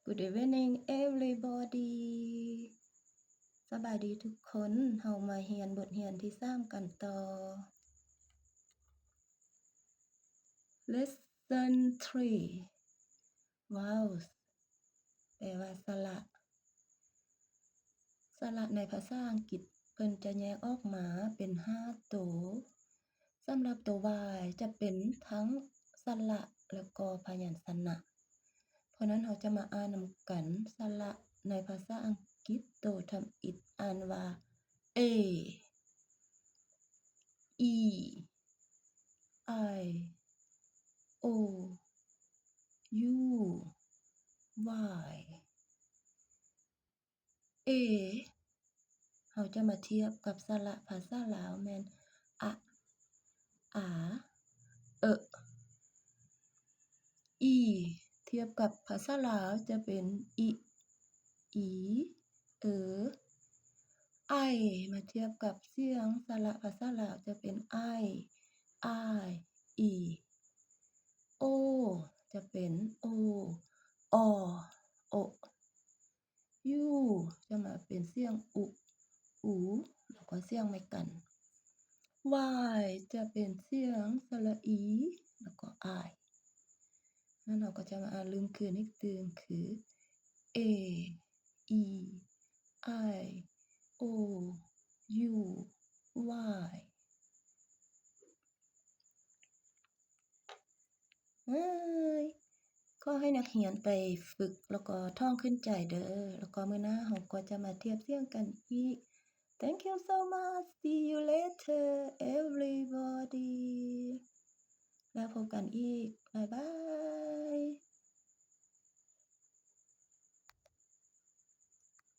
Good evening everybody. ສະບາຍດີທຸກຄົນ. ເຮົາມາຮຽນບົດຮຽນທີສາມກັນຕໍ່. Lesson three. Vowels ແປວ່າສະຫຼະ. ສະຫຼະໃນພາສາອັງກິດເພິ່ນຈະແຍກອອກມາເປັນຫ້າໂຕ. ສຳລັບໂຕ Y ຈະເປັນທັງສະຫຼະ ແລ້ວກໍພະຍັນຊະນະ. ເພາະນັ້ນເຮົາຈະມາອ່ານນຳກັນ. ສະຫຼະໃນພາສາອັງກິດໂຕທຳອິດອ່ານວ່າ A, E, I, O, U, Y. A ເຮົາຈະມາທຽບກັບສະຫຼະພາສາລາວແມ່ນ ອະ, ອາ, ເອ. E ທຽບກັບພາສາລາວຈະເປັນ ອິ, ອີ, ເອີ. I ມາທຽບກັບສຽງສະຫຼະພາສາລາວຈະເປັນ ໄອ, ອາຍ, ອີ. O ຈະເປັນ ໂອ, ອ, ໂອ. U ຈະມາເປັນສຽງ ອຸ, ອູ ແລ້ວກໍສຽງໄມ້ກັນ. Y ຈະເປັນສຽງສະຫຼະອີ ແລ້ວກໍອາຍ. ນັ້ນເຮົາກໍຈະມາອ່ານລືມຄືນອີກຕື່ມຄື A, E, I, O, U, Y. ເອີຍ ຂໍໃຫ້ນັກຮຽນໄປຝຶກ ແລ້ວກໍທ່ອງຂຶ້ນໃຈເດີ້ ແລ້ວກໍມື້ໜ້າເຮົາກໍຈະມາທຽບສຽງກັນອີກ. Thank you so much. See you later, everybody. ແລ້ວພົບກັນອີກ. ບາຍບາຍ.